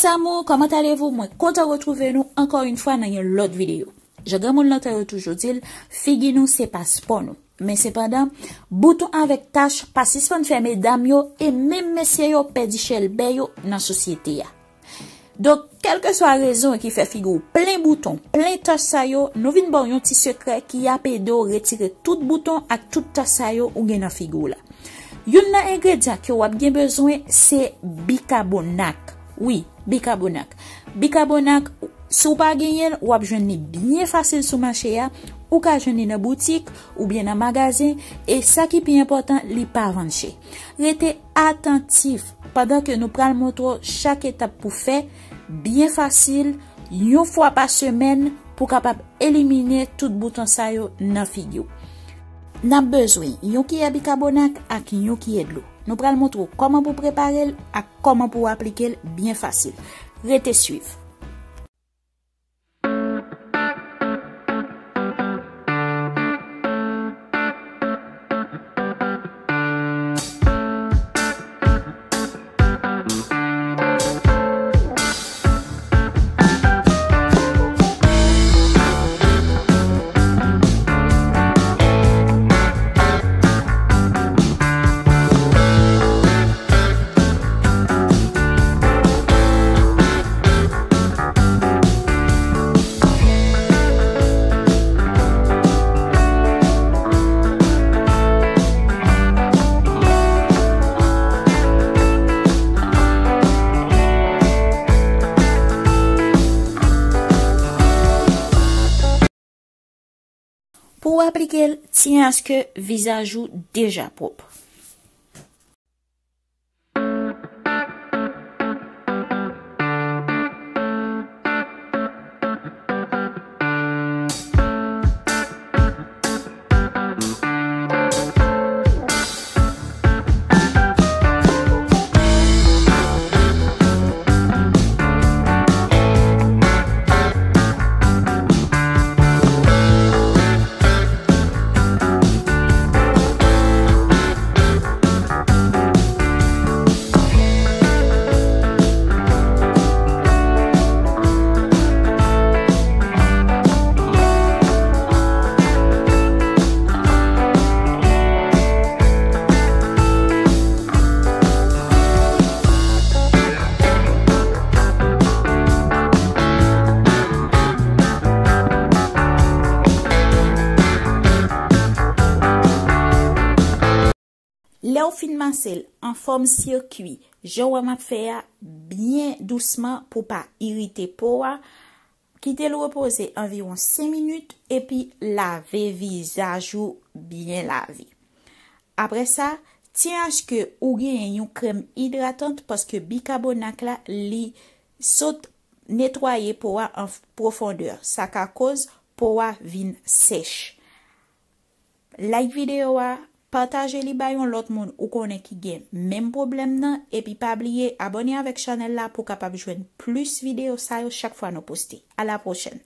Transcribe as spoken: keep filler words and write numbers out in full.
Mes amours, comment allez-vous? Mwen kontan retwouve nou ankò yon fwa nan yon lòt videyo. Jan granmoun nan tan yo toujou di l, figi nou se paspò nou. Men sepandan, bouton avèk tach pa sispann fè medam yo e menm mesye yo pèdi chèlbè yo nan sosyete a. Donk, kèlkeswa rezon ki fè figi w plen bouton, plen tach sa yo, nou vin ba w yon ti sekrè ki ap ede w retire tout bouton ak tout tach sa yo ou gen nan figi w la. Youn nan engredyan ke w ap gen bezwen se bikabonak. Wi, bikabonak. Bikabonak, si w pa genyen l, w ap jwenn li byen fasil sou mache a. Ou ka jwenn li nan boutik oubyen nan magazen. E sa ki pi enpòtan, li pa vann chè. Rete atantif pandan ke nou pral montre w chak etap pou fè byen fasil, yon fwa pa semèn, pou kapab elimine tout bouton sa yo nan figi w. N ap bezwen yon kiyè bikabonak ak yon kiyè dlo. Nou pral montre w kòman pou prepare l ak kòman pou w aplike l byen fasil. Rete swiv. Pou w aplike l, tyen aske vizaj ou deja pwòp. Lè w fin mase l an fòm sirkui, jan w wè m ap fè a, byen dousman pou pa irite po a, kite l repoze anviwon senk minit epi lave vizaj ou byen lave. Apre sa, tyen aske ou genyen yon krèm idratant paske bikabonak la, li sot netwaye po a an pwofondè. Sa ka koz po a vin sèch. Like videyo a, pataje li bay yon lòt moun ou konnen ki gen menm pwoblèm nan, epi pa bliye abòne avèk chanèl la pou w kapab jwenn plis videyo sa yo chak fwa nou poste. A la pwochèn!